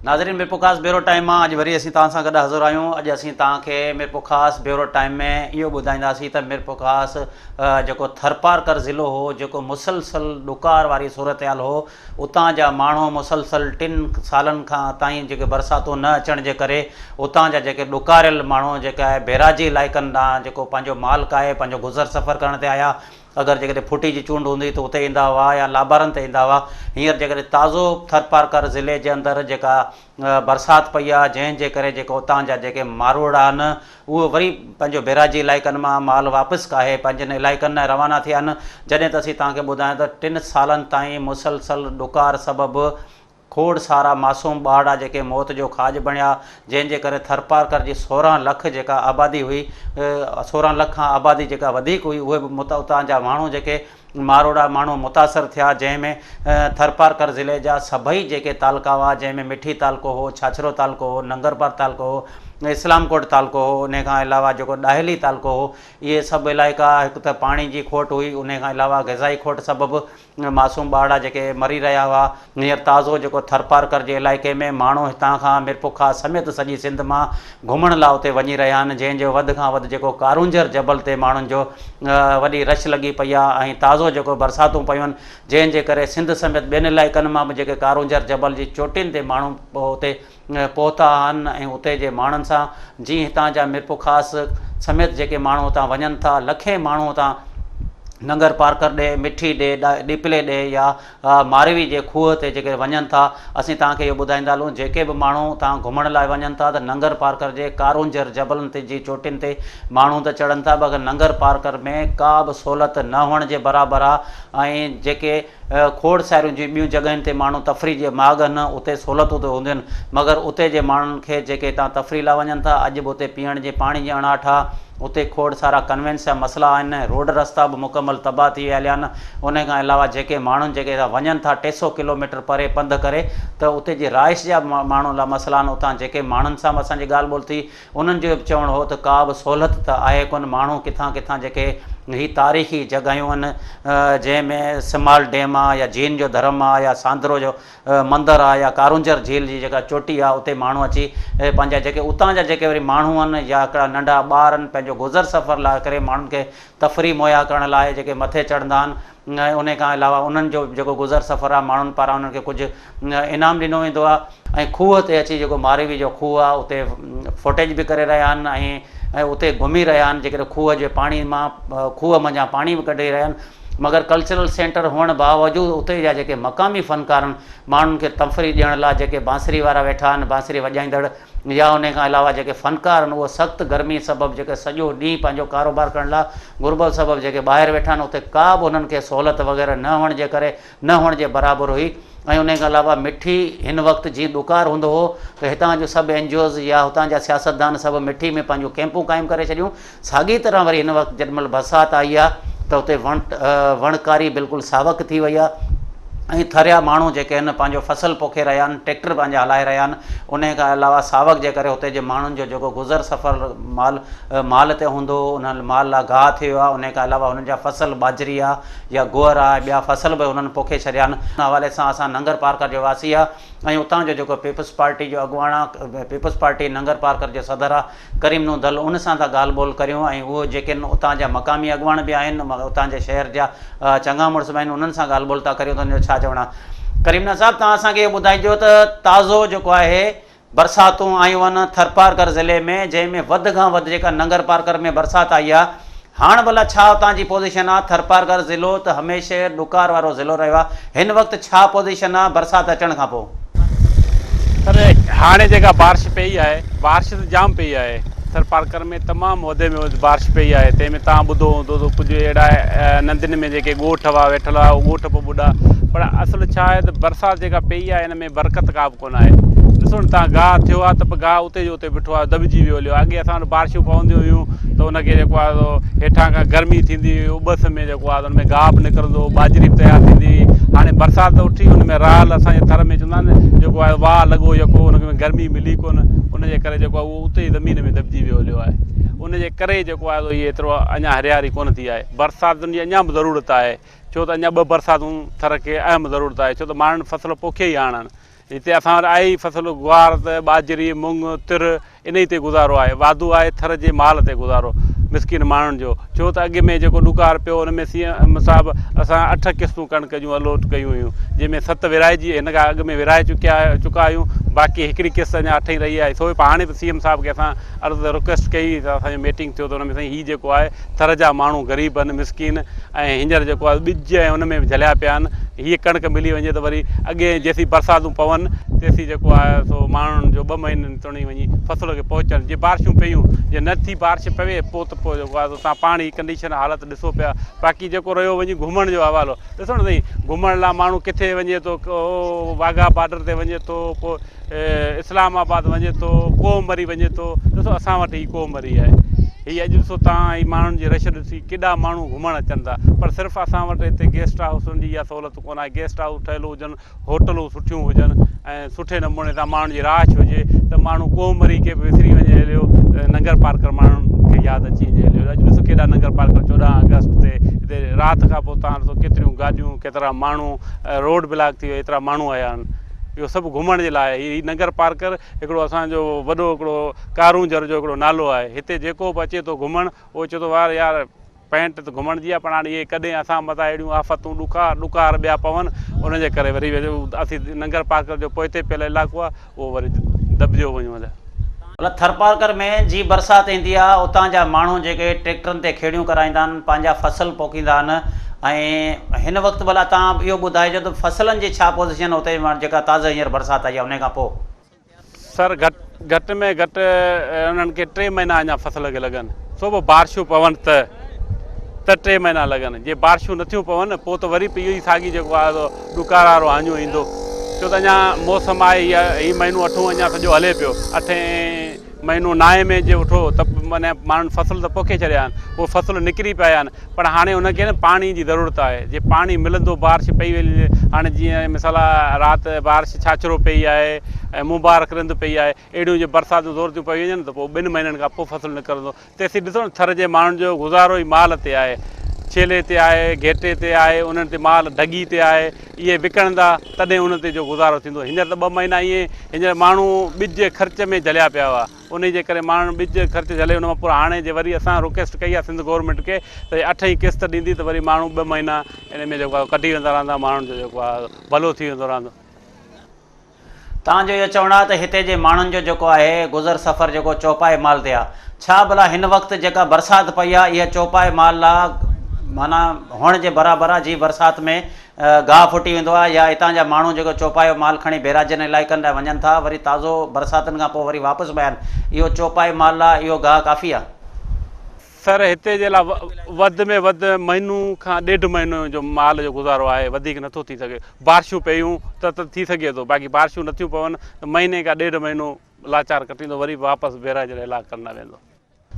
ناظرين Mirpurkhas bureau time مان اڄ وري اسين توهان سان گڏ حاضر آهيون اڄ اسين توهان کي ميرپورخاص بيورو ٽائيم ۾ اهو ٻڌائينداسين ته ميرپورخاص جيڪو ٿرپارڪر ضلعو هو جيڪو مسلسل ڏڪار واري صورتحال هو اتان جا ماڻهو مسلسل ٽن سالن کان تائين جيڪي برساتون نه اچڻ جي ڪري اتان جا جيڪي ڏڪاريل ماڻهو جيڪا بيراجي علائقن ڏانهن جيڪو پنهنجو مال ڪاهي پنهنجو گذر سفر ڪرڻ تي آيا اگر جيڪڏهن ڦوٽي جي چونڊ هوندي ته اتي ايندا هئا يا لابارن تي ايندا هئا. هينئر جيڪڏهن تازو ٿرپارڪر ضلعي جي اندر جيڪا برسات پئي آهي جنهن جي ڪري جيڪو اتان جا جيڪي ماروئڙا آهن اهي وري پنهنجو بيراجي علائقن مان مال واپس ڪاهي پنهنجن علائقن ڏانهن روانا ٿيا آهن جڏهن ته اسين توهان کي ٻڌايان ته ٽن سالن تائين مسلسل ڏڪار سبب کوڙ سارا معصوم ٻارڙا جيڪي موت جو کاڄ بڻيا، جنهن جي ڪري ٿرپارڪر جي 16 لک جيڪا آبادي هئي، 16 لک کان آبادي جيڪا وڌيڪ هئي اهي به اتان جا ماڻهو جيڪي ماروئڙا ماڻهو متاثر ٿيا، جنهن ۾ ٿرپارڪر ضلعي جا سڀئي جيڪي تعلقا هئا، جنهن ۾ مٺي تعلقو هو، ڇاڇرو تعلقو هو، ننگرپار تعلقو هو، اسلام ڪوٽ تعلقو هو، انهي کان علاوه جيڪو ڏاهلي تعلقو هو، اهي سڀ علائقا هڪ ته پاڻي جي کوٽ هئي، انهي کان علاوه غذائي کوٽ سبب معصوم ٻارڙا جيڪي مري رهيا هئا، هينئر تازو جيڪو ٿرپارڪر جي علائقي ۾ ماڻهو هتان کان ميرپورخاص سميت سڄي سنڌ مان گهمڻ لا اتي وڃي رهيا آهن، جنهن جو وڌ کان وڌ جيڪو ڪارونجهر جبل تي ماڻهن جو وڏي رش لڳي پئي آهي ۽ تازو جيڪو برساتون پيون آهن، جنهن جي ڪري سنڌ سميت ٻين علائقن مان به جيڪي ڪارونجهر جبل جي چوٽين تي ماڻهو اتي پهتا آهن ۽ اتي جي ماڻهن سان جيئن هتان جا ميرپورخاص سميت جيڪي ماڻهو اتان وڃن ٿا لکين ماڻهو اتان ننگر پارڪر ڏي، مٺي ڏي، ڏيپلي ڏي يا ماروي جي کوهه تي جيڪي وڃن ٿا اسين توهان کي اهو ٻڌائيندا هلون جيڪي به ماڻهو اتان گهمڻ لاء وڃن ٿا ته ننگر پارڪر جي ڪارونجهر جبلن تي جي چوٽين تي ماڻهو ته چڙهن ٿا مگر ننگر پارڪر ۾ ڪا به سهولت نه هئڻ جي برابر آهي ۽ جيڪي کوڙ ساريون جي ٻيون جڳهين تي ماڻهو تفريح جي ماڳ هن اتي سهولتون ته هونديون آهن مگر اتي جي ماڻهن کي جيڪي هتان تفريح لاء وڃن ٿا اڄ به اتي پيئڻ جي پاڻي جي اڻاٺ آ اتي کوڙ سارا ڪنوينس جا مسئلا آهن روڊ رستا به مڪمل تباهه ٿي ويا هليا آهن انهي کان علاوه جيڪي ماڻهن جيڪي هتان وڃن ٿا 300 ڪلو ميٽر پري پنڌ ڪري ته اتي جي رهائش جا به ماڻهن لاء مسئلا آهن اتان جيڪي ماڻهن سان به اسان جي ڳالهه ٻولهه ٿي انهن جو به چوڻ هو ته ڪا به سهولت ته آهي ڪونه، ماڻهو ڪٿان ڪٿان جيڪي هي تاريخي جڳهيون آهن جنهن ۾ سمال ڊيم آ يا جين جو ڌرم آ يا ساندرو جو مندر آ يا ڪارونجهر جهيل جي جيڪا چوٽي آ اتي ماڻهو اچي پنهنجا جيڪي اتان جا جيڪي وري ماڻهو آهن يا هڪڙا ننڍا ٻار آهن پنهنجو گذر سفر لاء ڪري ماڻهن کي تفريح مهيا ڪرڻ لاء جيڪي مٿي چڙهندا آهن ۽ انهي کان علاوه انهن جو جيڪو گذر سفر آهي ماڻهن پاران انهن کي ڪجهه انعام ڏنو ويندو آهي ۽ کوهه تي اچي جيڪو ماروي جو کوهه آهي اتي فوٽيج به ڪري رهيا آهن ۽ اتي گهمي رهيا آهن جيڪڏهن کوهه جي پاڻي مان کوهه منجهان پاڻي به ڪڍي رهيا آهن مگر ڪلچرل سينٽر هئڻ باوجود اتي جا جيڪي مقامي فنڪارن ماڻهن کي تفريح ڏيڻ لاء جيڪي بانسري وارا ويٺا آهن بانسري وڄائيندڙ يا انهي کان علاوه جيڪي فنڪار آهن اهي سخت گرمي سبب جيڪي سڄو ڏينهن پنهنجو ڪاروبار ڪرڻ لاء گهربل سبب جيڪي ٻاهر ويٺا آهن اتي ڪا به انهن کي سهولت وغيره نه هئڻ جي ڪري نه هئڻ جي برابر هئي ۽ انهي کان علاوه مٺي هن وقت جيئن ڏڪار هوندو هو ته هتان جون سڀ اين جي اوز يا هتان جا سياستدان سڀ مٺي ۾ پنهنجون ڪئمپون قائم ڪري ڇڏيون ساڳي طرح وري هن وقت جڏهن مهل برسات آئي آهي ته اتي وڻ وڻڪاري بلڪل ساوڪ ٿي وئي آهي ۽ ٿريا ماڻهو جيڪي آهن پنهنجو فصل پوکي رهيا آهن ٽريڪٽر پنهنجا هلائي رهيا آهن انهي کان علاوه ساوڪ جي ڪري هتي جي ماڻهن جو جيڪو گذر سفر مال مال تي هوندو هو انهن مال لاء گاهه ٿي ويو آهي انهي کان علاوه هنن جا فصل ٻاجهري آهي يا گوهر آهي ٻيا فصل به هنن پوکي ڇڏيا آهن ان حوالي سان اسان ننگر پارڪر جو واسي آهي ۽ اتان جو جيڪو پيپلز پارٽي جو اڳواڻ آهي پيپلز پارٽي ننگر پارڪر جو صدر آهي ڪريم نون دل ان سان ٿا ڳالهه ٻولهه ڪريون ۽ اهو جيڪي اتان جا مقامي اڳواڻ به آهن اتان جي شهر جا چڱا مڙس به آهن انهن سان ڳالهه ٻولهه ٿا ڪريون ته ان جو ڇا چوڻ آهي. ڪريم نون صاحب توهان اسان کي اهو ٻڌائجو ته تازو جيڪو آهي برساتون آيون آهن ٿرپارڪر ضلعي ۾ جنهن ۾ وڌ کان وڌ جيڪا ننگرپارڪر ۾ برسات آئي آهي هاڻ ڀلا ڇا اتان جي پوزيشن آ؟ ٿرپارڪر ضلعو ته هميشه ڏڪار وارو ضلعو رهيو آ، هن وقت ڇا پوزيشن آ برسات اچڻ کان پوء؟ سر هاڻي جيڪا بارش پئي آهي بارش ته جام پئي آهي ٿرپارڪر ۾ تمام وڌي ۾ وڌ بارش پئي آهي تنهن ۾ توهان ٻڌو هوندو ته ڪجهه اهڙا ندين ۾ جيڪي ڳوٺ هئا ويٺل هئا اهي ڳوٺ به ٻڏا پر اصل ڇا آهي ته برسات جيڪا پئي آهي ان ۾ برڪت ڪا به ڪونه آهي. ڏسو نه تان گاهه ٿيو آهي ته به گاهه اتي جو اتي بيٺو آهي دٻجي ويو هليو آهي. اڳي اسان وٽ بارشون پونديون هيون ته ان کي جيڪو آهي سو هيٺان کان گرمي ٿيندي هئي اٻس ۾ جيڪو آهي ان ۾ گاهه به نڪرندو هو ٻاجهري به تيار ٿيندي هئي. هاڻي برسات ته اٺي ان ۾ رال اسان جي ٿر ۾ چوندا آهن جيڪو آهي واهه لڳو يڪو ان ۾ گرمي ملي ڪونه ان جي ڪري جيڪو آهي اهو اتي ئي زمين ۾ دٻجي ويو هليو آهي. ان جي ڪري جيڪو آهي سو هي ايترو اڃا هرياري ڪونه ٿي آهي. برساتن جي اڃا به ضرورت آهي ڇو ته اڃا ٻه برساتون ٿر کي اهم ضرورت آهي ڇو ته ماڻهن فصل پوکي ئي آڻن. هتي اسان وٽ آهي ئي فصل گوار ته ٻاجهري، مڱ، تر انهي تي گذارو آهي. واڌو آهي ٿر جي مال تي گذارو مسڪين ماڻهن جو. ڇو ته اڳ ۾ جيڪو ڏڪار پيو ان ۾ سي ايم صاحب اسان اٺ قسطون ڪڻڪ جون الوٽ ڪيون هيون جنهن ۾ ست ورهائجي هن کان اڳ ۾ ورهائي چڪيا چڪا آهيون باقي هڪڙي قسط اڃا اٺين رهي آهي سو به هاڻي به سي ايم صاحب کي اسان عرض رڪويسٽ ڪئي هئي ته اسان جو ميٽنگ ٿيو ته ان ۾ سائين هي جيڪو آهي ٿر جا ماڻهو غريب آهن مسڪين ۽ هينئر جيڪو آهي ٻج ۽ ان ۾ به جهليا پيا آهن هيء ڪڻڪ ملي وڃي ته وري اڳي جيسين برساتون پون تيسين جيڪو آهي سو ماڻهن جو ٻه مهينن توڻي وڃي فصل کي پهچن جي بارشون پيون جي نه ٿي بارش پوي پوء ته پوء جيڪو آهي سو تان پاڻ هي ڪنڊيشن حالت ڏسو پيا باقي جيڪو رهيو وڃي گهمڻ جو حوالو ڏسو نه سائين گهمڻ لاء ماڻهو ڪٿي وڃي ٿو واگها بارڊر تي وڃي ٿو پوء اسلام آباد وڃي ٿو، ڪوهه مري وڃي ٿو، ڏسو اسان وٽ هي ڪوهه مري آهي، هي اڄ ڏسو تان هي ماڻهن جي رش ڏسي ڪيڏا ماڻهو گهمڻ اچن ٿا پر صرف اسان وٽ هتي گيسٽ هائوسن جي اها سهولت ڪونه آهي، گيسٽ هائوس ٺهيل هجن، هوٽلون سٺيون هجن ۽ سٺي نموني سان ماڻهن جي رهائش هجي ته ماڻهو ڪوهه مري کي به وسري وڃي هليو ننگر پارڪر ماڻهن کي ياد اچي وڃي هليو اڄ ڏسو ڪيڏا ننگر پارڪر 14 آگسٽ تي هتي رات کان پوء تان ڏسو ڪيتريون گاڏيون ڪيترا ماڻهو روڊ بلاڪ ٿي ويو ايترا ماڻهو آيا آهن. اهو سڀ گهمڻ جي لاء هي ننگر پارڪر هڪڙو اسان جو وڏو هڪڙو ڪارونجهر جو هڪڙو نالو آهي هتي جيڪو به اچي ٿو گهمڻ اهو چئي ٿو وار يار پينٽ ته گهمڻ جي آهي پر هاڻي اهي ڪڏهن اسان مٿان اهڙيون آفتون ڏکا ڏڪار ٻيا پون ان جي ڪري وري اسين ننگر پارڪر جو پوئتي پيل علائقو آهي اهو وري دٻجيو وڃون هليا. مطلب ٿرپارڪر ۾ جي برسات ايندي آ اتان جا ماڻهو جيڪي ٽريڪٽرن تي کيڙيون ڪرائيندا آهن پنهنجا فصل پوکيندا آهن ۽ هن وقت ڀلا توهان اهو ٻڌائجو ته فصلن جي ڇا پوزيشن اتي جيڪا تازه هينئر برسات آئي آ انهي کان پوء. سر گهٽ گهٽ ۾ گهٽ انهن کي ٽي مهينا اڃا فصل کي لڳن سو به بارشون پون ته ته ٽي مهينا لڳن جي بارشون نٿيون پون پوء ته وري به اهو ئي ساڳي جيڪو آهي سو ڏڪار وارو هاڃو ايندو ڇو ته اڃا موسم آهي هي هي مهينو اٺون اڃا سڄو هلي پيو اٺين مهينو نائين ۾ جي وٺو ته معنيٰ ماڻهن فصل ته پوکي ڇڏيا آهن اهي فصل نڪري پيا آهن پر هاڻي ان کي نه پاڻي جي ضرورت آهي جي پاڻي ملندو بارش پئي وئي هاڻي جيئن مثال رات بارش ڇاڇرو پئي آهي ۽ مبارڪ رند پئي آهي اهڙيون جي برساتون زور ٿيون پئي وڃن ته پوء ٻن مهينن کان پوء فصل نڪرندو تيسين ڏسو نه ٿر جي ماڻهن جو گذارو ئي مال تي آهي. ڇيلي تي آهي، گهيٽي تي آهي، انهن تي مال ڍڳي تي آهي، اهي وڪڻندا تڏهن انهن تي جو گذارو ٿيندو. هينئر ته ٻه مهينا ائين هينئر ماڻهو ٻج جي خرچ ۾ جهليا پيا هئا. انهي جي ڪري ماڻهن ٻج جي خرچ جهلي ان مان پر هاڻي جي وري اسان رڪويسٽ ڪئي آهي سنڌ گورنمينٽ کي ته اٺين قسط ڏيندي ته وري ماڻهو ٻه مهينا ان ۾ جيڪو آهي ڪڍي ويندا رهندا ماڻهن جو جيڪو آهي ڀلو ٿي ويندو رهندو. توهان جو اهو چوڻ آهي ته هتي جي ماڻهن جو جيڪو آهي گذر سفر جيڪو چوپائي مال تي آهي. ڇا ڀلا هن وقت جيڪا برسات پئي آهي اها چوپائي مال لا معنيٰ هئڻ جي برابر آهي جي برسات ۾ گاهه ڦٽي ويندو آهي يا هتان جا ماڻهو جيڪو چوپايو مال کڻي بيراجن علائقن ڏانهن وڃن ٿا وري تازو برساتن کان پوء وري واپس به آيا آهن اهو چوپائي مال لا اهو گاهه ڪافي آهي؟ سر هتي جي لاء وڌ ۾ وڌ مهينو کان ڏيڍ مهينو جو مال جو گذارو آهي وڌيڪ نٿو ٿي سگهي بارشون پيون ته ته ٿي سگهي ٿو باقي بارشون نٿيون پون ته مهيني کان ڏيڍ مهينو لاچار ڪٽيندو وري به واپس بيراج جي علائقن ڏانهن ويندو.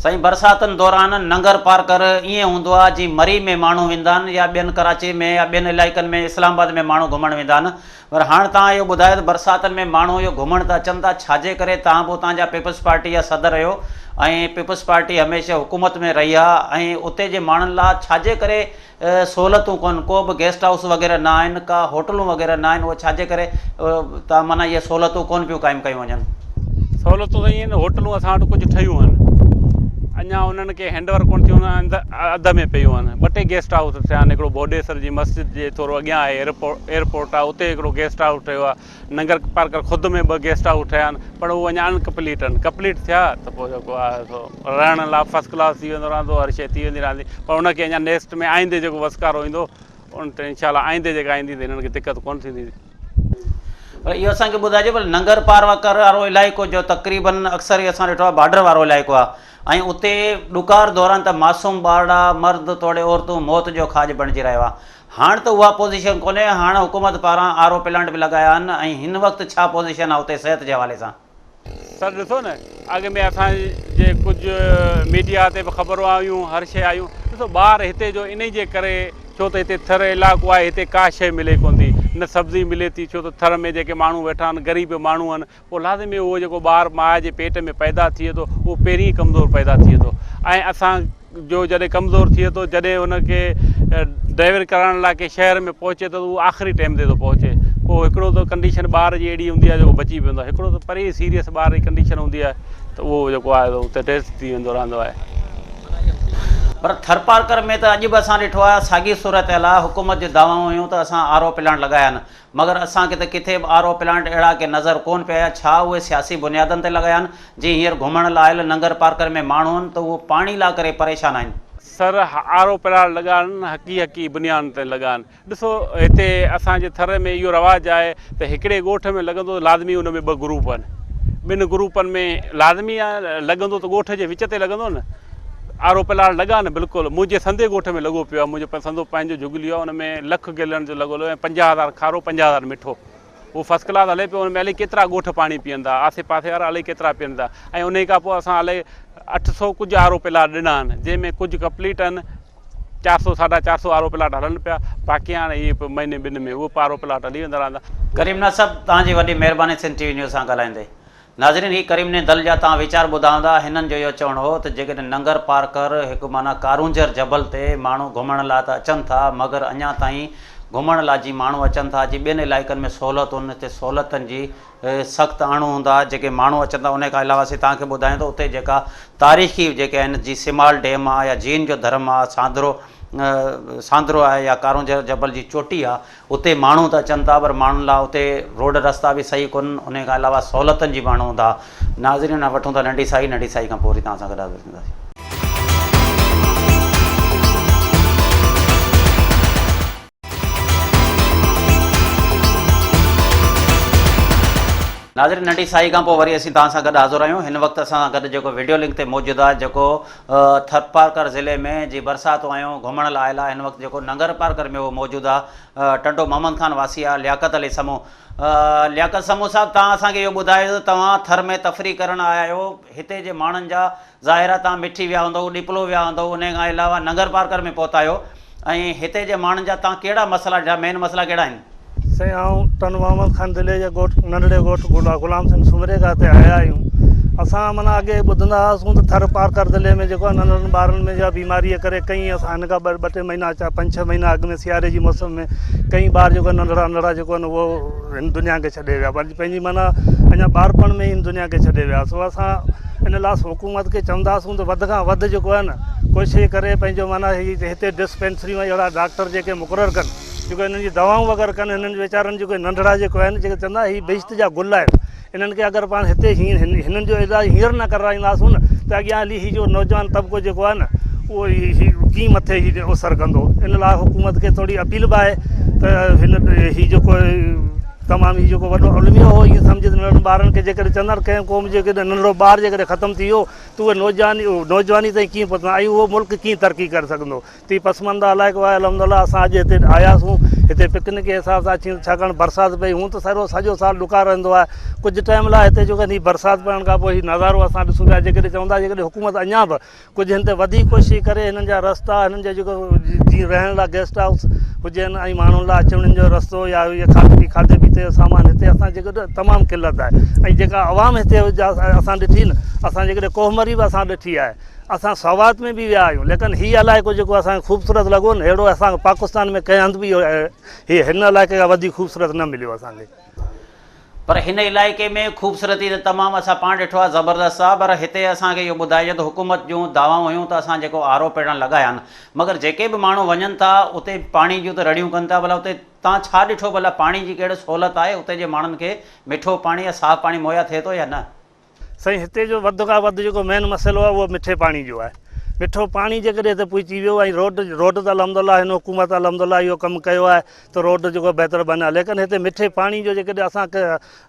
سائين برساتن دوران ننگر پارڪر ائين هوندو آ جيئن مري ۾ ماڻهو ويندا آهن يا ٻين ڪراچي ۾ يا ٻين علائقن ۾ اسلام آباد ۾ ماڻهو گهمڻ ويندا آهن پر هاڻ توهان اهو ٻڌايو ته برساتن ۾ ماڻهو اهو گهمڻ ته اچن ٿا ڇاجي ڪري توهان به اتان جا پيپلز پارٽي جا صدر آهيو ۽ پيپلز پارٽي هميشه حڪومت ۾ رهي آهي ۽ اتي جي ماڻهن لا ڇاجي ڪري سهولتون ڪونهن ڪو به گيسٽ هائوس وغيره نه آهن ڪا هوٽلون وغيره نه آهن اهو ڇاجي ڪري توهان معنيٰ اهي سهولتون ڪونه پيون قائم ڪيون وڃن. سهولتون ته ائين هوٽلون اسان وٽ ڪجهه ٺهيون آهن اڃا انهن کي هينڊ اوور ڪونه ٿيون آهن اڌ ۾ پيون آهن ٻه ٽي گيسٽ هائوس ٺهيا آهن هڪڙو ڀوڏيسر جي مسجد جي ٿورو اڳيان آهي ايئرپورٽ آهي اتي هڪڙو گيسٽ هائوس ٺهيو آهي ننگر پارڪر خود ۾ ٻه گيسٽ هائوس ٺهيا آهن پر اهي اڃا انڪمپليٽ آهن ڪمپليٽ ٿيا ته پوء جيڪو آهي سو رهڻ لاء فرسٽ ڪلاس ٿي ويندو رهندو هر شيء ٿي ويندي رهندي پر ان کي اڃا نيڪسٽ ۾ آئيندي جيڪو وسڪارو ايندو ان تي انشاء الله آئيندي جيڪا ايندي ته هنن کي دقت ڪونه ٿيندي. پر اهو اسان کي ٻڌائجو ڀلا ننگر پارڪر وارو علائقو جو تقريبن اڪثر ئي اسان ڏٺو آهي بارڊر وارو علائقو آهي ۽ اتي ڏڪار دوران ته معصوم ٻارڙا مرد توڙي عورتون موت جو کاڄ بڻجي رهيو آهي هاڻ ته اها پوزيشن ڪونهي هاڻ حڪومت پاران آر او پلانٽ به لڳايا آهن ۽ هن وقت ڇا پوزيشن آهي اتي صحت جي حوالي سان. سر ڏسو نه اڳ ۾ اسان جي ڪجهه ميڊيا تي به خبرون آيون هر شيء آيون ڏسو ٻار هتي جو انهي جي ڪري ڇو ته هتي ٿر علائقو آهي هتي ڪا شيء ملي ڪونه ٿي نه سبزي ملي ٿي ڇو ته ٿر ۾ جيڪي ماڻهو ويٺا آهن غريب ماڻهو آهن پوء لازمي اهو جيڪو ٻار ماء جي پيٽ ۾ پيدا ٿئي ٿو اهو پهرين ئي ڪمزور پيدا ٿئي ٿو ۽ اسان جو جڏهن ڪمزور ٿئي ٿو جڏهن ان کي ڊليوري ڪرائڻ لاء ڪنهن شهر ۾ پهچي ٿو ته اهو آخري ٽائيم تي ٿو پهچي پوء هڪڙو ته ڪنڊيشن ٻار جي اهڙي هوندي آهي جيڪو بچي پوندو آهي هڪڙو ته پري سيريس ٻار جي ڪنڊيشن هوندي آهي ته اهو جيڪو آهي اتي ڊيٿ ٿي ويندو رهندو آهي. پر ٿرپارڪر ۾ ته اڄ به اسان ڏٺو آهي ساڳي صورتحال آهي حڪومت جون دعوائون هيون ته اسان آر او پلانٽ لڳايا آهن مگر اسان کي ته ڪٿي به آر او پلانٽ اهڙا ڪي نظر ڪون پيا آيا ڇا اهي سياسي بنيادن تي لڳايا آهن جي هينئر گهمڻ لاء آيل ننگر پارڪر ۾ ماڻهو آهن ته اهو پاڻي لا ڪري پريشان آهن. سر آر او پلانٽ لڳائڻ حقي حقي بنيادن تي لڳائن ڏسو هتي اسان جي ٿر ۾ اهو رواج آهي ته هڪڙي ڳوٺ ۾ لڳندو ته لازمي ان ۾ ٻه گروپ آهن ٻن گروپن ۾ لازمي آهي لڳندو ته ڳوٺ جي وچ تي لڳندو نه آر او پلاڙ لڳا نه بلڪل منهنجي سندي ڳوٺ ۾ لڳو پيو آهي منهنجو سندو پنهنجو جهڳليو آهي ان ۾ لک گيلن جو لڳل هو ۽ 50 هزار کارو 50 هزار مٺو اهو فرسٽ ڪلاس هلي پيو ان ۾ الائي ڪيترا ڳوٺ پاڻي پيئن ٿا آسي پاسي وارا الائي ڪيترا پيئن ٿا ۽ انهي کان پوء اسان الائي 800 ڪجهه آر او پلاڙ ڏنا آهن جنهن ۾ ڪجهه ڪمپليٽ آهن چار سو ساڍا چار سو آر او پلاٽ هلن پيا باقي هاڻي هي مهيني ٻن ۾ اهو آر او پلاٽ هلي ويندا رهندا. ڪريم ناز صاحب توهان جي وڏي مهرباني سنڌ ٽي وي نيوز سان ڳالهائيندي. ناظرين هي ڪريم ني دل جا توهان ويچار ٻڌا هوندا هنن جو اهو چوڻ هو ته جيڪڏهن ننگر پارڪر هڪ معنيٰ ڪارونجهر جبل تي ماڻهو گهمڻ لاء ته اچن ٿا مگر اڃا تائين گهمڻ لاء جي ماڻهو اچن ٿا جي ٻين علائقن ۾ سهولتون هتي سهولتن جي سخت اڻ هوندا جيڪي ماڻهو اچن ٿا انهي کان علاوه اسين توهان کي ٻڌايون ته اتي جيڪا تاريخي جيڪي آهن جي سمال ڊيم آ يا جين جو ڌرم آ ساندرو ساندرو آهي يا ڪارونجهر جبل جي چوٽي آ اتي ماڻهو ته اچن ٿا پر ماڻهن لاء اتي روڊ رستا به صحيح ڪونهن انهي کان علاوه سهولتن جي به اڻ هوندا ناظرين وٺون ٿا ننڍي سائي ننڍي سائي کان پوء وري توهان سان گڏ حاضر ٿينداسين. ناظرين ننڍي ساهي کان پوء وري اسين توهان سان گڏ حاضر آهيون هن وقت اسان سان گڏ جيڪو وڊيو لنڪ تي موجود آهي جيڪو ٿرپارڪر ضلعي ۾ جي برساتون آيون گهمڻ لاء آيل آهي هن وقت جيڪو ننگر پارڪر ۾ اهو موجود آهي ٽنڊو محمد خان واسي آهي لياقت علي سمون لياقت سمون صاحب توهان اسان کي اهو ٻڌايو ته توهان ٿر ۾ تفريح ڪرڻ آيا آهيو هتي جي ماڻهن جا ظاهر آهي توهان مٺي ويا هوندؤ، ڏيپلو ويا هوندؤ، انهي کان علاوه ننگر پارڪر ۾ پهتا آهيو ۽ هتي جي ماڻهن جا توهان ڪهڙا مسئلا ڏٺا، مين مسئلا ڪهڙا آهن؟ سائين آئون ٽنڊو محمد خان ضلعي جي ڳوٺ ننڍڙي ڳوٺ غلام حسين سومري کان هتي آيا آهيون. اسان معنيٰ اڳي ٻڌندا هئاسون ته ٿر پارڪر ضلعي ۾ جيڪو آهي ننڍڙن ٻارن ۾ جا بيماريء ڪري ڪئين اسان هن کان ٻه ٽي مهينا چار پنج ڇهه مهينا اڳ ۾ سياري جي موسم ۾ ڪئين ٻار جيڪو ننڍڙا ننڍڙا جيڪو آهن اهو هن دنيا کي ڇڏي ويا پنهنجي معنيٰ اڃا ٻارپڻ ۾ ئي هن دنيا کي ڇڏي ويا سو اسان ان لاء حڪومت کي چونداسون ته وڌ کان وڌ جيڪو آهي نه ڪوشش ڪري پنهنجو معنيٰ هي هتي ڊسپينسريون ۽ اهڙا ڊاڪٽر جيڪي مقرر ڪن جيڪو هنن جي دوائون وغيره ڪن هنن ويچارن جيڪو ننڍڙا جيڪو آهن جيڪي چوندا هي بهشت جا گل آهن انهن کي اگر پاڻ هتي هنن جو علاج هينئر نه ڪرائينداسون نه ته اڳيان هلي هي جو نوجوان طبقو جيڪو آهي نه اهو هي ڪيئن مٿي هي اوسر ڪندو ان لاء حڪومت کي ٿوري اپيل به آهي ته هن هي جيڪو تمام هي جيڪو وڏو الميو هو ائين سمجهه ته ننڍڙن ٻارن کي جيڪڏهن چوندا ڪنهن قوم جو جيڪڏهن ننڍڙو ٻار جيڪڏهن ختم ٿي ويو ته اهي نوجواني نوجواني تائين ڪيئن پهچندا ۽ اهو ملڪ ڪيئن ترقي ڪري سگهندو ته هي پسمانده علائقو آهي الحمد لله اسان اڄ هتي آياسون هتي پڪنڪ جي حساب سان اچي ڇاڪاڻ برسات پئي هونء ته سارو سڄو سال ڏڪار رهندو آهي ڪجهه ٽائيم لاء هتي جيڪو هي برسات پوڻ کان پوء هي نظارو اسان ڏسون پيا جيڪڏهن چوندا جيڪڏهن حڪومت اڃا به ڪجهه هن تي وڌيڪ ڪوشش ڪري هنن جا رستا هنن جا جيڪو جيئن رهڻ لاء گيسٽ هائوس هجن ۽ ماڻهن لاء اچڻ وڃڻ جو رستو يا اهي کاڌي کاڌي پيتي جو سامان هتي اسان جي تمام قلت آهي ۽ جيڪا عوام هتي اسان ڏٺي نه اسان جيڪڏهن ڪوهه مري به اسان ڏٺي آهي اسان سوات ۾ به ويا آهيون ليڪن هي علائقو جيڪو اسان کي خوبصورت لڳو نه اهڙو اسان کي پاڪستان ۾ ڪنهن هنڌ به هي هن علائقي کان وڌيڪ خوبصورت نه مليو اسان کي. پر هن علائقي ۾ خوبصورتي ته تمام اسان پاڻ ڏٺو آهي زبردست آهي پر هتي اسان کي اهو ٻڌائجي ته حڪومت جون دعوائون هيون ته اسان جيڪو آر او پيڙڻ لڳايا آهن مگر جيڪي به ماڻهو وڃن ٿا اتي پاڻي جون ته رڙيون ڪن ٿا ڀلا اتي تان ڇا ڏٺو ڀلا پاڻي جي ڪهڙي سهولت آهي اتي جي ماڻهن کي مٺو پاڻي يا صاف پاڻي مهيا ٿئي ٿو يا نه؟ سائين هتي جو وڌ کان وڌ جيڪو مين مسئلو آهي اهو مٺي پاڻي جو آهي مٺو پاڻي جيڪڏهن هتي پهچي ويو ۽ روڊ روڊ ته الحمد الله هن حڪومت الحمد الله اهو ڪم ڪيو آهي ته روڊ جيڪو بهتر بنيا ليڪن هتي مٺي پاڻي جو جيڪڏهن اسان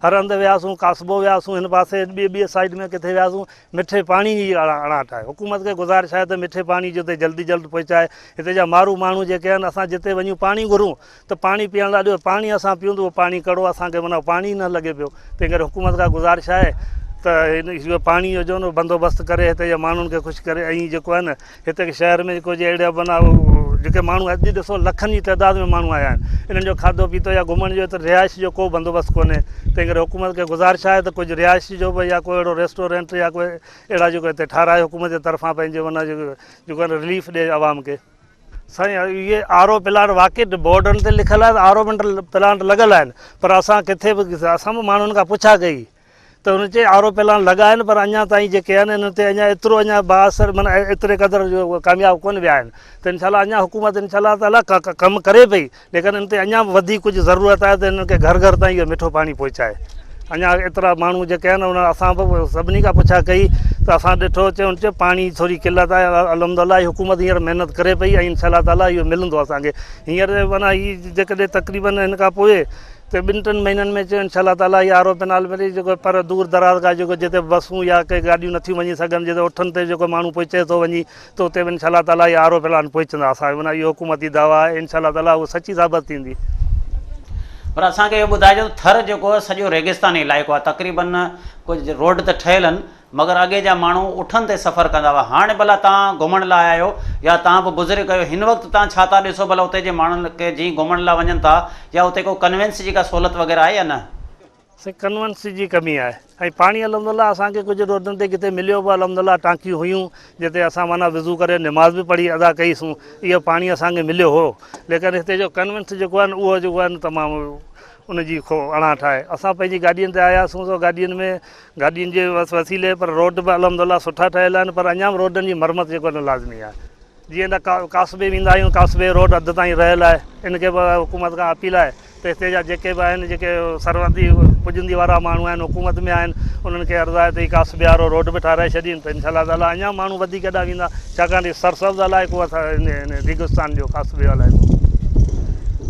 هر هنڌ وياسون ڪاسبو وياسون هن پاسي ٻي ٻي سائيڊ ۾ ڪٿي وياسون مٺي پاڻي جي اڻاٺ آهي حڪومت کي گذارش آهي ته مٺي پاڻي جو هتي جلدي جلد پهچائي هتي جا مارو ماڻهو جيڪي آهن اسان جتي وڃون پاڻي گهرون ته پاڻي پيئڻ لاء ڏيو، پاڻي اسان پيئون ته اهو پاڻي ڪڙو اسان کي معنيٰ پاڻي ئي نه لڳي پيو، تنهن ڪري حڪومت کان گذارش آهي ته هن اهو پاڻي جو جو بندوبست ڪري هتي جي ماڻهن کي خوش ڪري ۽ جيڪو آهي نه هتي شهر ۾ جيڪو جي اهڙا معنيٰ جيڪي ماڻهو اڄ ڏسو لکن جي تعداد ۾ ماڻهو آيا آهن انهن جو کاڌو پيتو يا گهمڻ جو هتي رهائش جو ڪو بندوبست ڪونهي تنهن ڪري حڪومت کي گذارش آهي ته ڪجهه رهائش جو به يا ڪو اهڙو ريسٽورنٽ يا ڪو اهڙا جيڪو هتي ٺهرائي حڪومت جي طرفان پنهنجي معنيٰ جيڪو آهي رليف ڏي عوام کي. سائين اهي آر او پلانٽ واقعي بورڊن تي لکيل آهي ته آر او پلانٽ لڳل آهن پر اسان ڪٿي به اسان به ماڻهن کان پڇا ڪئي ته هن چي آر او پلانٽ لڳا آهن پر اڃا تائين جيڪي آهن انهن تي اڃا ايترو اڃا بااثر معنيٰ ايتري قدر جو ڪامياب ڪونه ويا آهن ته انشاء الله اڃا حڪومت انشاء الله تعاليٰ ڪم ڪري پئي ليڪن ان تي اڃا به وڌيڪ ڪجهه ضرورت آهي ته انهن کي گهر گهر تائين اهو مٺو پاڻي پهچائي. اڃا ايترا ماڻهو جيڪي آهن انهن اسان به سڀني کان پڇا ڪئي ته اسان ڏٺو چيو ان چيو پاڻي ٿوري قلت آهي الحمد الله هي حڪومت هينئر محنت ڪري پئي ۽ انشاء الله تعالٰي اهو ملندو اسان کي هينئر معنيٰ هي جيڪڏهن تقريبن هن کان پوء ته ٻن ٽن مهينن ۾ چيو انشاء الله تعالٰي هي آر او پينال ملي جيڪو پر دور دراز کان جيڪو جتي بسون يا ڪي گاڏيون نٿيون وڃي سگهن جتي اٺن تي جيڪو ماڻهو پهچي ٿو وڃي ته اتي به انشاء الله تعاليٰ اهي آر او پلانٽ پهچندا اسان کي معنيٰ اهو حڪومتي دعويٰ آهي انشاء الله تعاليٰ اهو سچي ثابت ٿيندي. پر اسان کي اهو ٻڌائجو ته ٿر جيڪو آهي سڄو ريگستاني علائقو آهي تقريبن ڪجهه روڊ ته ٺهيل آهن مگر اڳي جا ماڻهو اٺن تي سفر ڪندا هئا هاڻي ڀلا توهان گهمڻ لاء آيا آهيو يا توهان به بزرگ آهيو هن وقت توهان ڇا ٿا ڏسو ڀلا اتي جي ماڻهن کي جي گهمڻ لاء وڃن ٿا يا اتي ڪو ڪنوينس جي ڪا سهولت وغيره آهي يا نه؟ سائين ڪنونس جي ڪمي آهي ۽ پاڻي الحمد الله اسان کي ڪجهه روڊن تي ڪٿي مليو به الحمد الله ٽانڪيون هيون جتي اسان معنيٰ وضو ڪري نماز به پڙهي ادا ڪئي سون اهو پاڻي اسان کي مليو هو ليڪن هتي جو ڪنونس جيڪو آهي اهو جيڪو آهي تمام ان جي اڻاٺ آهي اسان پنهنجي گاڏين تي آياسون سو گاڏين ۾ گاڏين جي وسيلي پر روڊ به الحمد الله سٺا ٺهيل آهن پر اڃا به روڊن جي مرمت جيڪو آهي لازمي آهي جيئن ته ڪاسبي ويندا آهيون ڪاسبي روڊ اڌ تائين رهيل آهي ان کي به حڪومت کان اپيل آهي ته هتي جا جيڪي به آهن جيڪي سرحدي پڄندي وارا ماڻهو آهن حڪومت ۾ آهن انهن کي عرض آهي ته هي ڪاسبي وارو روڊ به ٺاهرائي ڇڏين ته انشاء الله تعالٰي اڃا ماڻهو وڌيڪ اڏا ويندا ڇاڪاڻ ته هي سرسبز علائقو آهي ريگستان جو ڪاسبي علائقو.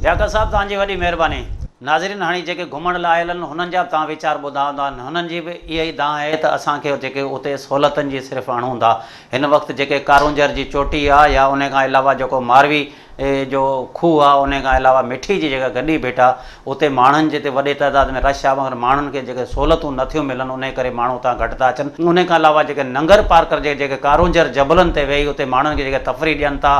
لياقت صاحب توهان جي وڏي مهرباني. ناظرين هاڻي جيڪي گهمڻ لاء آيل آهن هنن جا به توهان ويچار ٻڌا هوندا هنن جي به اها ئي دانهن آهي ته اسان کي جيڪي اتي سهولتن جي صرف اڻهوند آهي هن وقت جيڪي ڪارونجهر جي چوٽي آ يا انهي کان علاوه جيڪو ماروي جو کوهه آ انهي کان علاوه مٺي جي جيڪا گڏي ڀيٽ آ اتي ماڻهن جي تي وڏي تعداد ۾ رش آ مگر ماڻهن کي جيڪي سهولتون نه ٿيون ملن انهي ڪري ماڻهو اتان گهٽ ٿا اچن انهي کان علاوه جيڪي ننگر پارڪر جي جيڪي ڪارونجهر جبلن تي ويهي اتي ماڻهن کي جيڪي تفريح ڏين ٿا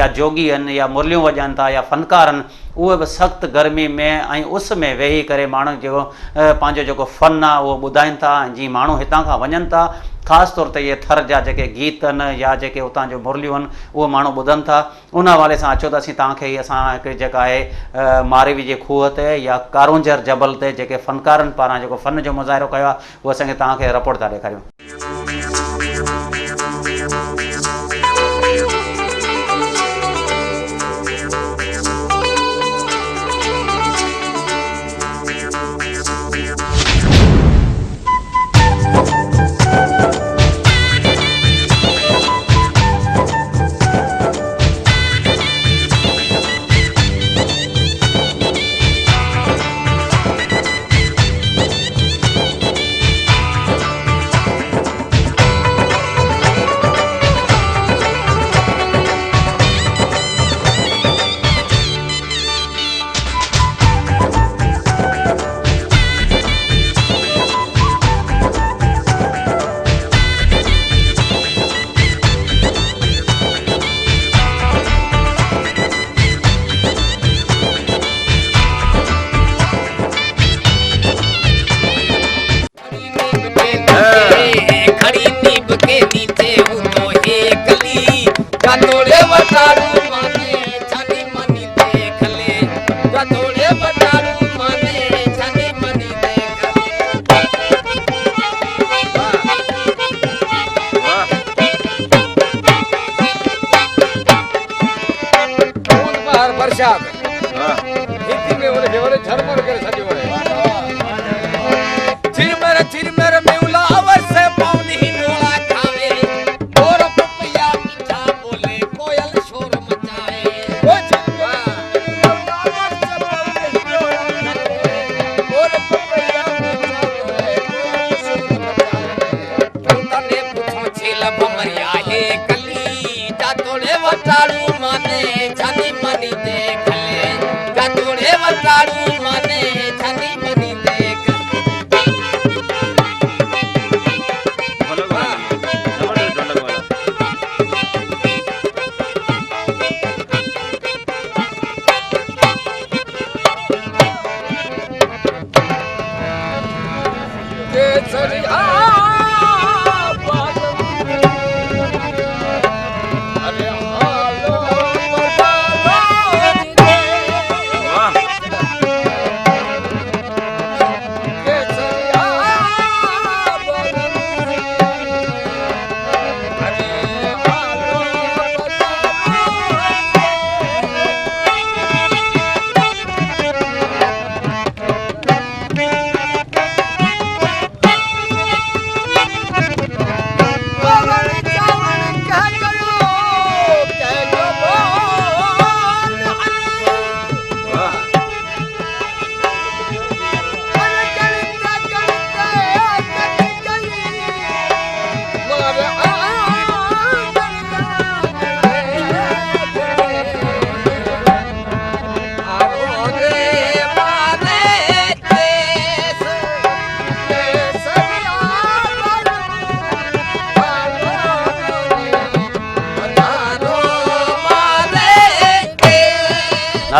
يا جوڳي آهن يا مرليون وڄائن ٿا يا فنڪار آهن اهي به سخت گرمي ۾ ۽ اس ۾ ويهي ڪري ماڻهن کي پنهنجو جيڪو فن آهي اهو ٻڌائين ٿا ۽ جيئن ماڻهو هتان کان وڃن ٿا خاص طور تي اهي ٿر جا جيڪي گيت آهن يا جيڪي اتان جون مرليون آهن اهي ماڻهو ٻڌن ٿا ان حوالي سان اچو ته اسين توهان کي هي اسان هڪڙي جيڪا آهي ماروي جي کوهه تي يا ڪارونجهر جبل تي جيڪي فنڪارن پاران جيڪو فن جو مظاهرو ڪيو آهي اهو اسان کي توهان کي رپورٽ ٿا ڏيکاريون.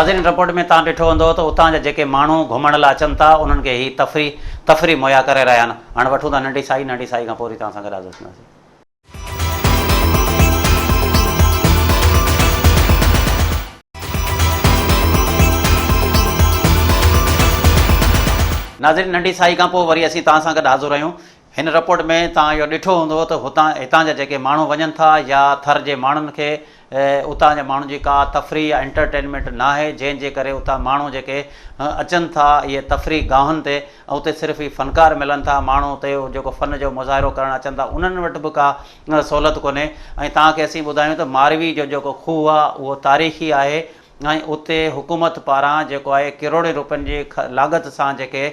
ناظرين رپورٽ ۾ توهان ڏٺو هوندو ته اتان جا جيڪي ماڻهو گهمڻ لاء اچن ٿا انهن کي هي تفريح تفريح مهيا ڪري رهيا آهن. هاڻ وٺون ٿا ننڍي سائي ننڍي سائي کان پوء وري توهان سان گڏ حاضر ٿينداسين. ناظرين ننڍي سائي کان پوء وري اسين توهان سان گڏ حاضر آهيون. هن رپورٽ ۾ توهان اهو ڏٺو هوندو ته هتان هتان جا جيڪي ماڻهو وڃن ٿا يا ٿر جي ماڻهن کي اتان جا ماڻهن جي ڪا تفريح يا انٽرٽينمينٽ ناهي جنهن جي ڪري اتان ماڻهو جيڪي اچن ٿا اهي تفريح گاهن تي ۽ اتي صرف هي فنڪار ملن ٿا ماڻهو اتي جيڪو فن جو مظاهرو ڪرڻ اچن ٿا انهن وٽ به ڪا سهولت ڪونهي ۽ توهان کي اسين ٻڌايون ته ماروي جو جيڪو کوهه آهي اهو تاريخي آهي ۽ اتي حڪومت پاران جيڪو آهي ڪروڙين روپين جي لاڳت سان جيڪي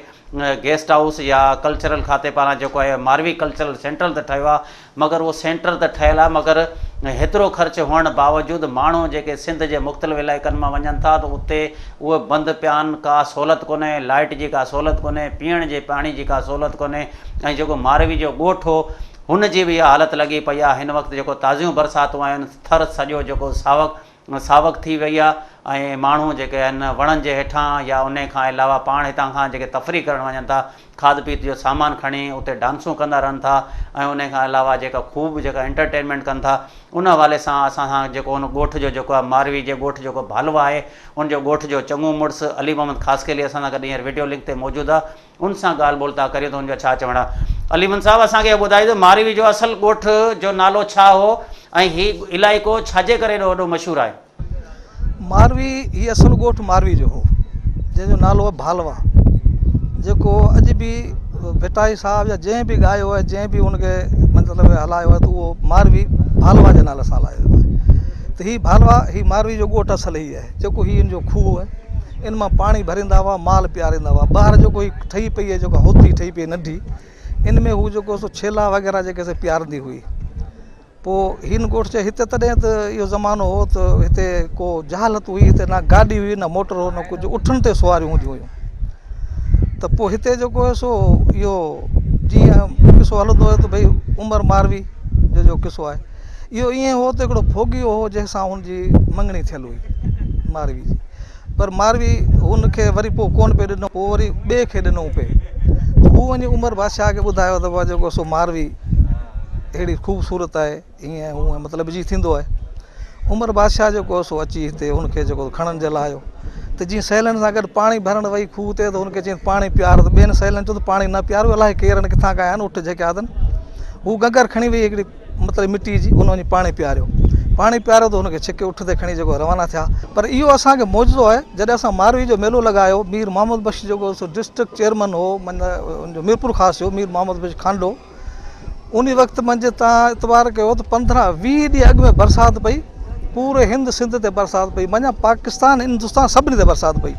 گيسٽ هائوس يا ڪلچرل کاتي پاران جيڪو آهي ماروي ڪلچرل سينٽر ته ٺهيو آهي مگر اهو سينٽر ته ٺهيل آهي مگر هيترو خرچ هئڻ باوجود ماڻهو جيڪي سنڌ جي مختلف علائقن مان وڃن ٿا ته اتي اهي بند پيا آهن ڪا سهولت ڪونهي لائٽ جي ڪا سهولت ڪونهي پيئڻ جي پاڻي جي ڪا سهولت ڪونهي ۽ جيڪو ماروي جو ڳوٺ هو هن جي به اها حالت لڳي پئي آهي هن وقت جيڪو تازيون برساتون آيون آهن ٿر سڄو جيڪو ساوڪ ساوڪ ٿي وئي آهي ۽ ماڻهو جيڪي آهن وڻن جي هيٺان يا انهي کان علاوه پاڻ هتان کان جيڪي تفريح ڪرڻ وڃن ٿا کاڌ پيت جو سامان کڻي اتي ڊانسون ڪندا رهن ٿا ۽ انهي کان علاوه جيڪا خوب جيڪا انٽرٽينمينٽ ڪن ٿا ان حوالي سان اسان سان جيڪو ان ڳوٺ جو جيڪو آهي ماروي جي ڳوٺ جيڪو ڀالوا آهي ان جو ڳوٺ جو چڱو مڙس علي محمد خاصخيلي اسان سان گڏ هينئر وڊيو لنڪ تي موجود آهي ان سان ڳالهه ٻولهه ٿا ڪريون ته ان جو ڇا چوڻ آهي. علي محمد صاحب اسان کي اهو ٻڌايو ته ماروي جو اصل ڳوٺ جو نالو ڇا هو ۽ هي علائقو ڇا جي ڪري ايڏو وڏو مشهور آهي؟ ماروي، هي اصل ڳوٺ ماروي جو هو، جنهن جو نالو آهي ڀالوا، جيڪو اڄ به ڀٽائي صاحب يا جنهن به ڳايو آهي، جنهن به ان کي مطلب هلايو آهي ته اهو ماروي ڀالوا جي نالي سان هلايو ويو آهي. ته هي ڀالوا، هي ماروي جو ڳوٺ اصل هي آهي، جيڪو هي ان جو کوهه آهي. ان مان پاڻي ڀريندا هئا، مال پياريندا هئا. ٻاهر جيڪو هي ٺهي پئي آهي جيڪا هوٿي ٺهي پئي ننڍي، ان ۾ هو جيڪو سو ڇيلا وغيره جيڪي سي پيارندي هئي. پوء هن ڳوٺ چي هتي تڏهن ته اهو زمانو هو ته هتي ڪو جهالت هئي، هتي نه گاڏي هئي نه موٽر هو نه ڪجهه، اٺن تي سواريون هونديون هيون. ته پوء هتي جيڪو هو سو اهو جيئن قصو هلندو هو ته ڀئي عمر ماروي جو جو قصو آهي. اهو ائين هو ته هڪڙو ڦوڳيو هو جنهن سان هن جي مڱڻي ٿيل هئي ماروي جي پر ماروي هن کي وري پوء ڪونه پئي ڏنو پوء وري ٻئي کي ڏنو پئي ته هو وڃي عمر بادشاهه کي ٻڌايو ته بابا جيڪو سو ماروي اهڙي خوبصورت آهي ائين هونئن مطلب جي ٿيندو آهي عمر بادشاهه جيڪو سو اچي هتي هن کي جيڪو کڻڻ جي لاء آيو ته جيئن سهيلن سان گڏ پاڻي ڀرڻ وئي کوهه تي ته هن کي چيائين پاڻي پيار ته ٻين سهيلن چيو ته پاڻي نه پيارو الائي ڪير آهن ڪٿان کان آيا آهن اٺ جيڪي آدن هو گنگر کڻي وئي هڪڙي مطلب مٽي جي ان وڃي پاڻي پياريو پاڻي پياريو ته هن کي ڇڪي اٺ تي کڻي جيڪو روانا ٿيا پر اهو اسان کي معجزو آهي جڏهن اسان ماروي جو ميلو لڳايو مير محمد بخش جيڪو سو ڊسٽرڪٽ چيئرمن هو معنيٰ ان جو ميرپور خاص جو مير محمد بخش کانڊو ان وقت منجهه تان اعتبار ڪيو ته 15 20 ڏينهن اڳ ۾ برسات پئي پوري هند سنڌ تي برسات پئي معنيٰ پاڪستان هندستان سڀني تي برسات پئي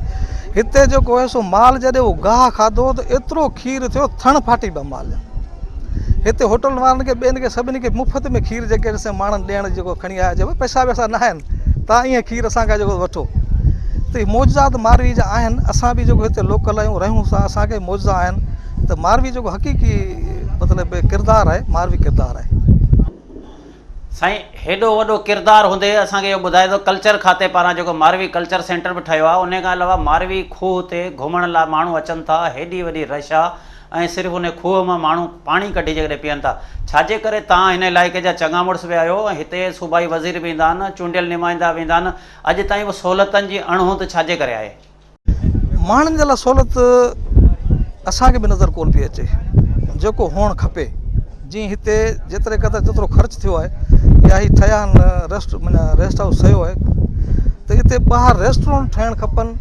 هتي جيڪو هو سو مال جڏهن هو گاهه کاڌو ته ايترو کير ٿيو ٿڻ ڦاٽي پيا مال جا هتي هوٽل وارن کي ٻين کي سڀني کي مفت ۾ کير جيڪي سي ماڻهن ڏيڻ جيڪو کڻي آيا چي پئسا وئسا نه آهن تان ائين کير اسان کان جيڪو وٺو ته هي معجزات ماروي جا آهن اسان به جيڪو هتي لوڪل آهيون رهيون ٿا اسان کي معجزا آهن ته ماروي جيڪو حقيقي مطلب ڪردار آهي ماروي ڪردار آهي. سائين هيڏو وڏو ڪردار هوندي اسان کي اهو ٻڌايو ته ڪلچر کاتي پاران جيڪو ماروي ڪلچر سينٽر به ٺهيو آهي انهي کان علاوه ماروي کوهه تي گهمڻ لاء ماڻهو اچن ٿا هيڏي وڏي رش آهي ۽ صرف انهي کوهه مان ماڻهو پاڻي ڪڍي جيڪڏهن پيئن ٿا ڇاجي ڪري توهان هن علائقي جا چڱا مڙس به آهيو ۽ هتي صوبائي وزير به ايندا آهن چونڊيل نمائندا به ايندا آهن اڄ تائين به سهولتن جي اڻهوند ڇاجي ڪري آهي. ماڻهن جي لاء سهولت اسان کي به نظر ڪونه پئي اچي جيڪو هئڻ کپي جيئن هتي جيتري قدر جيترو خرچ ٿيو آهي يا هي ٺهيا آهن ريسٽ معنيٰ ريسٽ هائوس ٺهيو آهي ته هتي ٻاهر ريسٽورنٽ ٺهڻ کپن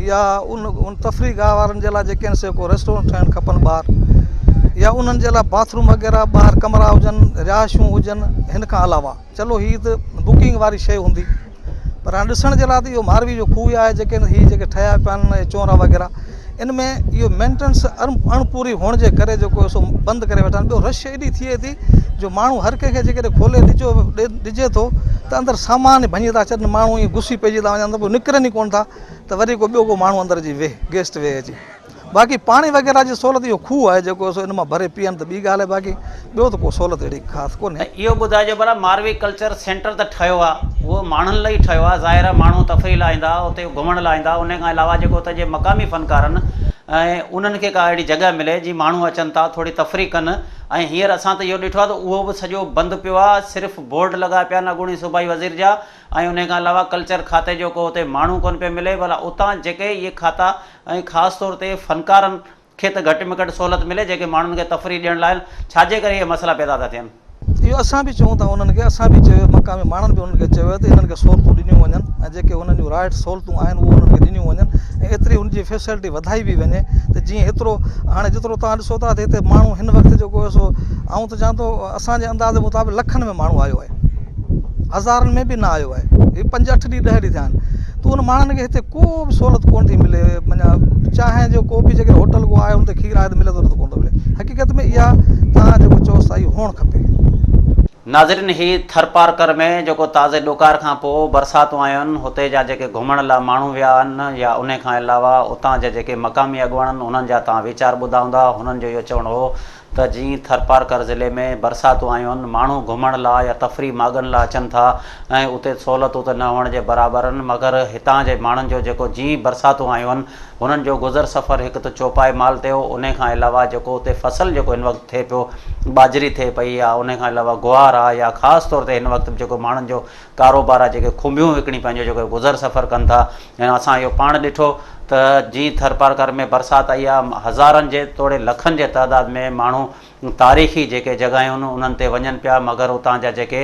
يا ان ان تفريح گاهه وارن جي لاء جيڪي آهن سي ڪو ريسٽورنٽ ٺهڻ کپن ٻاهر يا انهن جي لاء باٿروم وغيره ٻاهر ڪمرا هجن رهائشون هجن هن کان علاوه چلو هي ته بڪنگ واري شيء هوندي پر هاڻي ڏسڻ جي لاء ته اهو ماروي جو کوهه آهي جيڪي هي جيڪي ٺهيا پيا آهن چونرا وغيره ان ۾ اهو مينٽنس اڻپوري هئڻ جي ڪري جيڪو سو بند ڪري ويٺا آهن ٻيو رش ايڏي ٿئي ٿي جو ماڻهو هر ڪنهن کي جيڪڏهن کولي ڏجو ڏجي ٿو ته اندر سامان ڀڃي ٿا ڇڏن ماڻهو ائين گسي پئجي ٿا وڃن ته پوء نڪرن ئي ڪونه ٿا ته وري ڪو ٻيو ڪو ماڻهو اندر اچي ويهي گيسٽ ويهي اچي. باقي پاڻي وغيره جي سهولت اهو کوهه آهي جيڪو سو ان مان ڀري پيئن ته ٻي ڳالهه آهي باقي ٻيو ته ڪو سهولت اهڙي خاص ڪونهي. ۽ اهو ٻڌائجو ڀلا ماروي ڪلچر سينٽر ته ٺهيو آ اهو ماڻهن لئي ٺهيو آ ظاهر آ ماڻهو تفريح لاء ايندا اتي گهمڻ لاء ايندا انهي کان علاوه جيڪو اتي جي مقامي فنڪارن ۽ انهن کي ڪا اهڙي جڳهه ملي جي ماڻهو اچن ٿا ٿوري تفريح ڪن ۽ هينئر اسان ته اهو ڏٺو آ ته اهو به سڄو بند پيو آ صرف بورڊ لڳا پيا آهن اڳوڻي صوبائي وزير جا ۽ انهي کان علاوه ڪلچر کاتي جو ڪو اتي ماڻهو ڪونه پيو ملي ڀلا اتان جيڪي اهي کاتا ۽ خاص طور تي فنڪارن کي ته گهٽ ۾ گهٽ سهولت ملي جيڪي ماڻهن کي تفريح ڏيڻ لاء ڇا جي ڪري اهي مسئلا پيدا ٿا ٿين. اهو اسان به چئون ٿا انهن کي اسان به چيو مقامي ماڻهن به انهن کي چيو ته انهن کي سهولتون ڏنيون وڃن ۽ جيڪي انهن جون رائٽس سهولتون آهن اهو انهن کي ڏنيون وڃن ۽ ايتري ان جي فيسلٽي وڌائي به وڃي ته جيئن هيترو هاڻي جيترو توهان ڏسو ٿا ته هتي ماڻهو هن وقت جيڪو آهي سو آئون ته چوان ٿو اسان جي اندازي مطابق لکن ۾ ماڻهو آيو آهي هزارن ۾ به نه آيو آهي هي پنج اٺ ڏينهن ڏهه ڏينهن ٿيا آهن ته ان ماڻهن کي هتي ڪو به سهولت ڪونه ٿي ملي معنيٰ چانهه جو ڪو به جيڪڏهن هوٽل ڪو آهي ان تي کير آهي ته ملي ٿو نه ته ڪونه ٿو ملي حقيقت ۾ اها توهان جيڪو چئو سا اهو هئڻ کپي. ناظرين هي ٿرپارڪر ۾ جيڪو تازي ڏڪار کان پوء برساتون آيون آهن هتي جا جيڪي گهمڻ لا ماڻهو ويا آهن يا انهي کان علاوه اتان جا جيڪي مقامي اڳواڻ آهن انهن جا توهان ويچار ٻڌا هوندا هنن جو اهو چوڻ هو ته جيئن ٿرپارڪر ضلعي ۾ برساتون آيون آهن، ماڻهو گهمڻ لا يا تفريح ماڳن لا اچن ٿا ۽ اتي سهولتون ته نه هئڻ جي برابر آهن مگر هتان جي ماڻهن جو جيڪو جيئن برساتون آيون آهن هنن جو گذر سفر هڪ ته چوپائي مال تي هو انهي کان علاوه جيڪو اتي فصل جيڪو هن وقت ٿئي پيو ٻاجهري ٿئي پئي يا انهي کان علاوه گوار آ يا خاص طور تي هن وقت به جيڪو ماڻهن جو ڪاروبار آ جيڪي کنڀيون وڪڻي پنهنجو جيڪو گذر سفر ڪن ٿا ۽ اسان اهو پاڻ ڏٺو ته جيئن ٿرپارڪر ۾ برسات آئي آ هزارن جي توڙي لکن جي تعداد ۾ ماڻهو تاريخي جيڪي جڳهيون آهن انهن تي وڃن پيا مگر اتان جا جيڪي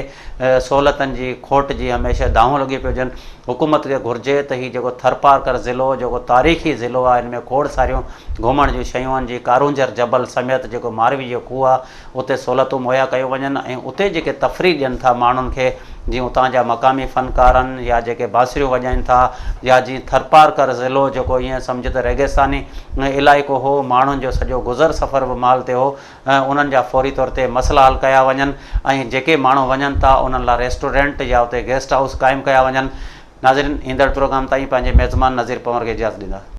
سهولتن جي کوٽ جي هميشه دانهون لڳي پيو هجن حڪومت کي گهرجي ته هي جيڪو ٿرپارڪر ضلعو جيڪو تاريخي ضلعو آ ان ۾ کوڙ ساريون گهمڻ جون شيون آهن جي ڪارونجهر جبل سميت جيڪو ماروي جو کوهه آ اتي سهولتون مهيا ڪيون وڃن ۽ اتي جيڪي تفريح ڏين ٿا ماڻهن کي جيئن اتان جا مقامي فنڪار آهن يا جيڪي بانسريون وڄائين ٿا يا جيئن ٿرپارڪر ضلعو جيڪو ائين سمجهه ته ريگستاني علائقو هو ماڻهن جو سڄو گذر سفر به مال تي هو انهن جا فوري طور تي مسئلا حل ڪيا وڃن ۽ جيڪي ماڻهو وڃن ٿا انهن لاء ريسٽورنٽ يا اتي گيسٽ هائوس قائم ڪيا وڃن ناظرين ايندڙ پروگرام تائين پنهنجي ميزبان نذير پنور کي اجازت ڏيندا.